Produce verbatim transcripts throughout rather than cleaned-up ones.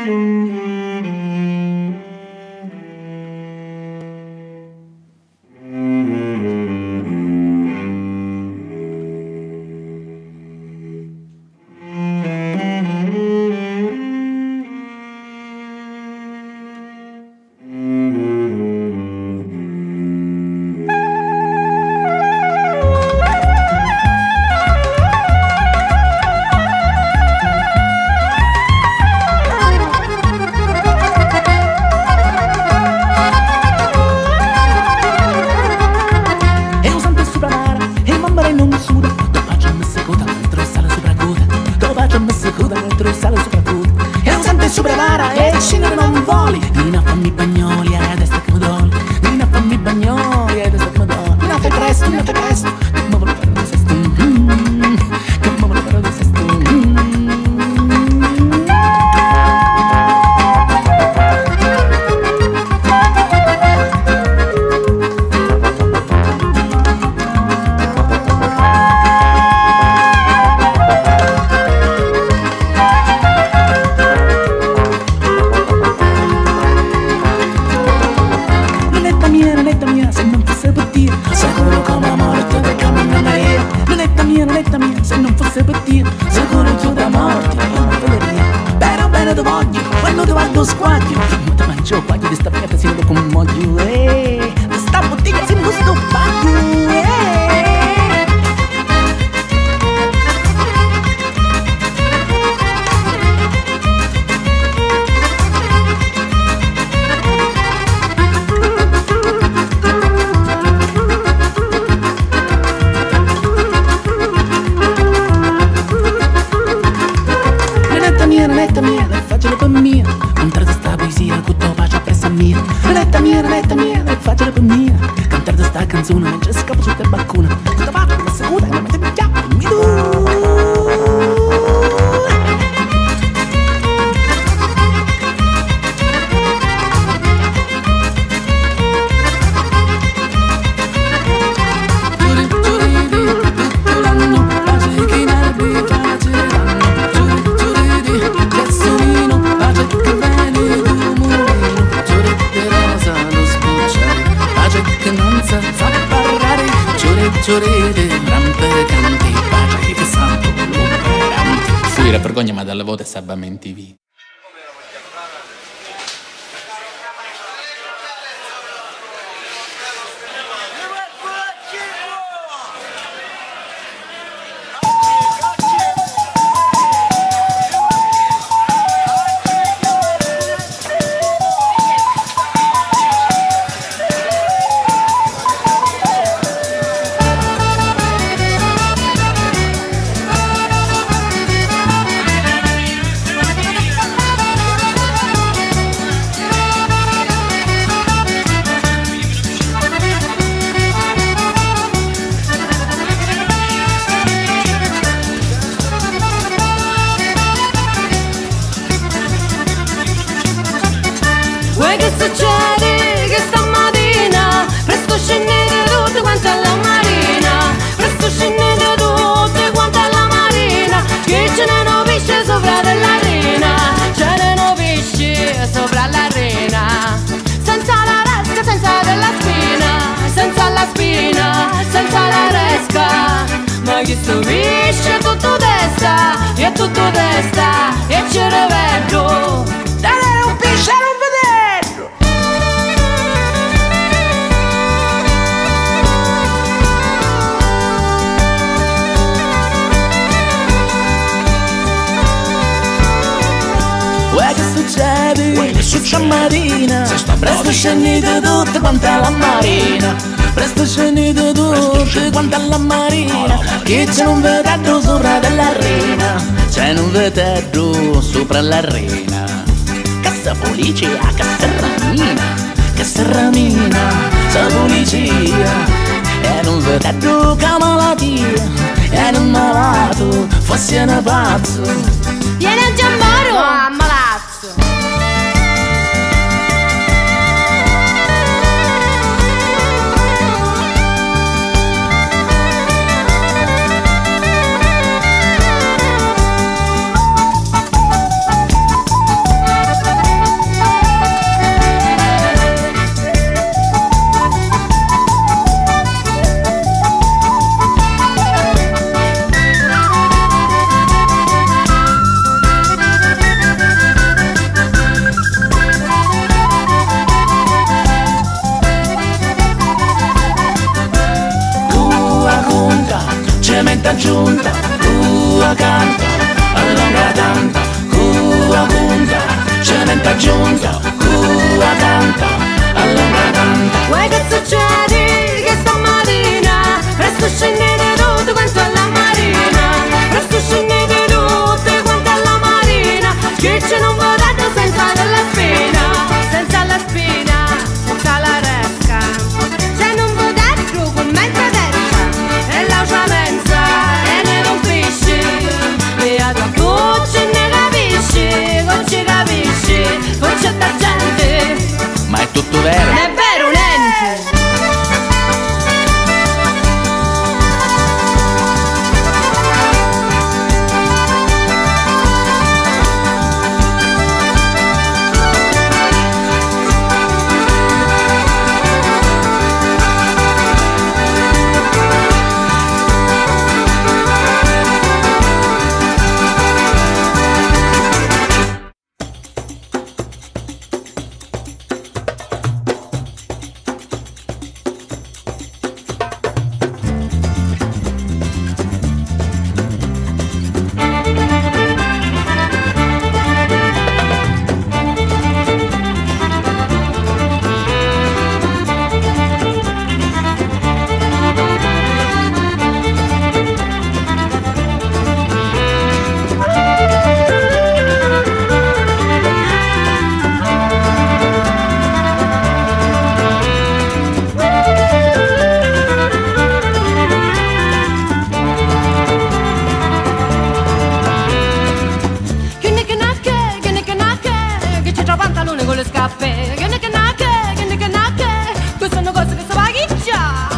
E u santu è supra mara, e mamma lei non suda, do pace mi secuta, mentre sale supra cuda, do pace mi secuta, mentre sale supra cuda. E u santu è supra mara, e scinere non voli, di na fammi bagnoli, e a testa che mi doli, di na fammi bagnoli, e a testa che mi doli. Na fai presto, na fai presto, che mi vuole fare un sesto, mm, che mi vuole fare un sesto, mm. Lunetta mia, lunetta mia, se non fosse per te, sicuro come la morte, perché mi andaria. Lunetta mia, lunetta mia, se non fosse per te, sicuro giù da morte, io non vederia. Però bene ti voglio, quando ti guardo squaglio, ma ti mangio quaglio di sta pianta, si lo commoglio, eh, di sta bottiglia, si lo stuppaglio, eh. Lunetta mia, lunetta mia, è facile per mia, non trata sta poesia, tutto pace appresso a mia. Lunetta mia, lunetta mia, è facile per mia, cantare sta canzone mentre scappo sotto il balcone. Sta parte, la seconda, e la metto in chiave, mi dura. Fui la vergogna, ma dalle vote sabba menti vi. Uè, che succedi? Che stammatina presto scenniti tutti quanti alla marina, presto scenniti tutti quanti alla marina, che c'è un pisci sopra della rena, c'è un pisci sopra la rena, senza la resca, senza della spina, senza la spina, senza la resca. Ma chistu pisci è tuttu testa, è tuttu testa, è ciriveddu. Dai, un pisci, un vitellu! Uè, che succedi? Uè, che succedi? Stammatina presto scenniti tutti quanti alla marina. Presto scenniti tutti quanti alla marina, chi c'è un vitellu sopra della rena, c'è un vitellu sopra la rena. Che sa pulicia, che serramina, che serramina, sa pulicia, è un vitellu che malatia, è un malatu, forse è un pazzu. Vieni a Giammoro! No, ammalato! Giunta, cu a canta, allonga tanta, cu a cunta, cementa giunta, cu a canta, allonga tanta. Uè, che succedi che stammatina prestu scinniti tutti quanti alla marina, prestu scinniti tutti quanti alla marina, chi ci non vedete senza la spina, senza la spina, senza la resca. C'è un buchettu cu mezza testa e l'autra menza e ne rompisci. E a tua cu ci ne capisci, cu ci capisci, cu c'è sta gente. Ma è tutto vero? È vero, nenti. Chi nicchi nacchi, chi nicchi nacchi, chi c'entra u pantaluni cu li scarpi? Chi nicchi nacchi, chi nicchi nacchi, chi sunnu cosi chi si paghiccia.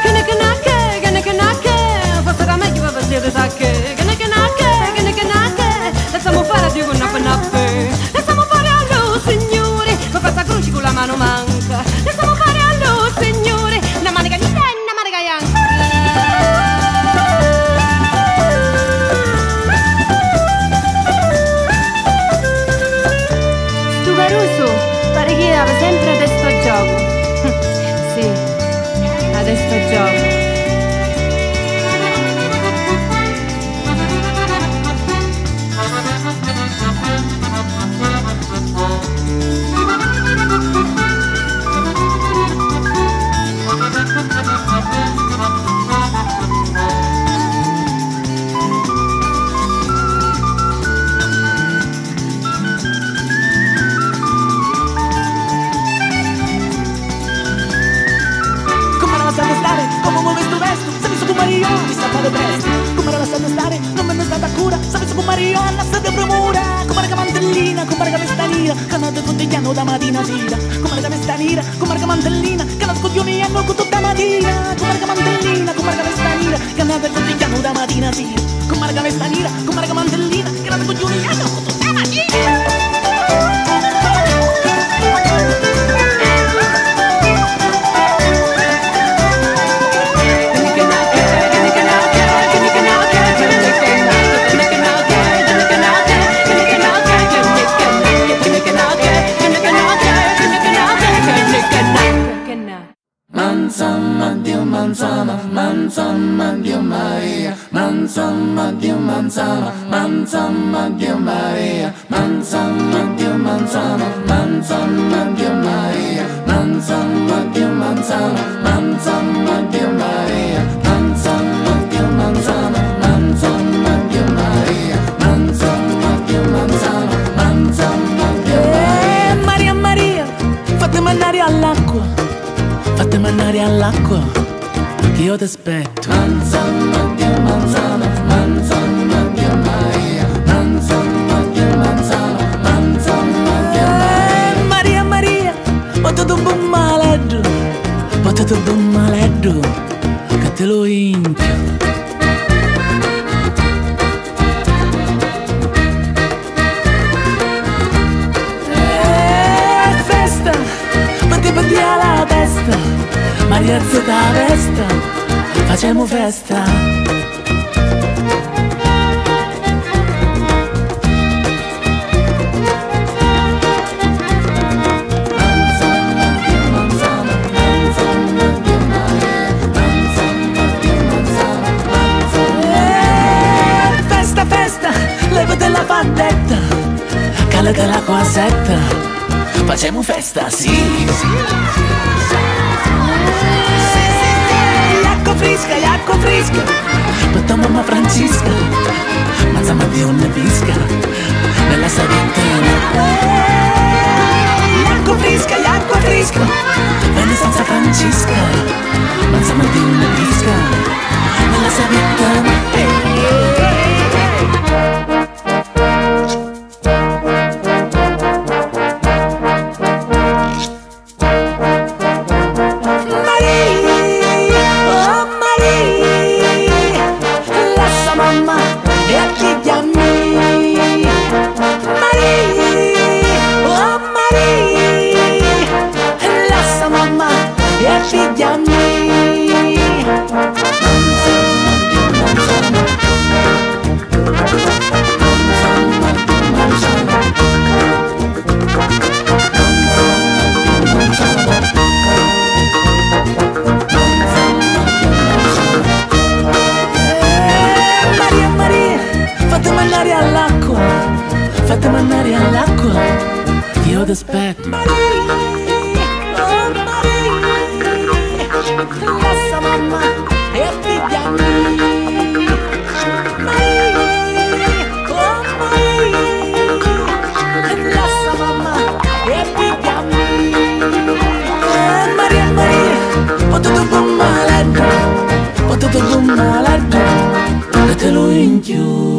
Che ne che nacche, che ne che nacche, forse era meglio che facete sacche. Che ne che nacche, che ne che nacche, lasciamo fare a Dio con nappe nappe. Lasciamo fare a lo Signore, con questa croce con la mano manca. Lasciamo fare a lo Signore, una manica di te, una manica bianca. Stu carusu pari chi havi sempri a testa o giocu. Sì, a testa o giocu. Cummari lasciati stari, comu muvi stu vestu, s'avissu cummari io, mi sta fari prestu. Cummari lasciati stari, non mi ne state a cura, s'avissu cummari io, lasciati premura. Cummari ca mantellina, cummari ca vesta nira, ca nati cuntigghianu da matina sira. Cummari ca vesta nira, cummari ca mantellina, ca nati cuntigghianu cu tutta matina. Cummari ca mantellina, cummari ca vesta nira, ca nati cuntigghianu da matina sira. Cummari ca vesta nira, cummari ca mantellina, ca nati cuntigghianu cu tutta matina. Manzama Dio manzama, manzama Dio Maria, manzama Dio manzama, manzama Dio Maria, manzama Dio manzama, manzama Dio Maria, manzama Dio manzama, manzama Dio Maria, manzama Dio manzama, manzama Dio Maria, manzama Dio manzama, manzama Dio Maria. Eh, Maria, Maria, fatti mannari all'acqua, fatti mannari all'acqua, che io ti aspetto. Manzama Dio manzama, manzama Dio Maria, manzama Dio manzama, manzama Dio Maria. Eh, Maria, Maria, portati un bummaleddu, portati un bummaleddu, che ti lu inchiu. Eh, Piazza da festa, facemu festa. Eh, festa, festa, levati la fandetta, calati la corsetta, facemu festa, sì. L'acqua frisca, l'acqua frisca, putta mamma Francisca, ma zamma di unni pisca, nella salita. L'acqua frisca, l'acqua frisca, veni senza Francisca, ma zamma di unni pisca, nella salita. Marì, oh Marì, lassa mamma e a figghia a mi. Marì, oh Marì, lassa mamma e a figghia a mi. Maria, Maria, fatti mannari all'acqua, fatti mannari all'acqua, io ti aspetto. Maria, oh Maria, lassa mamma e a figghia a mi. Maria, oh Maria, lassa mamma e a figghia a mi. Eh, Maria, Maria, poi tuttu bu maleddu, poi tuttu bu maleddu, e te lu inchiu.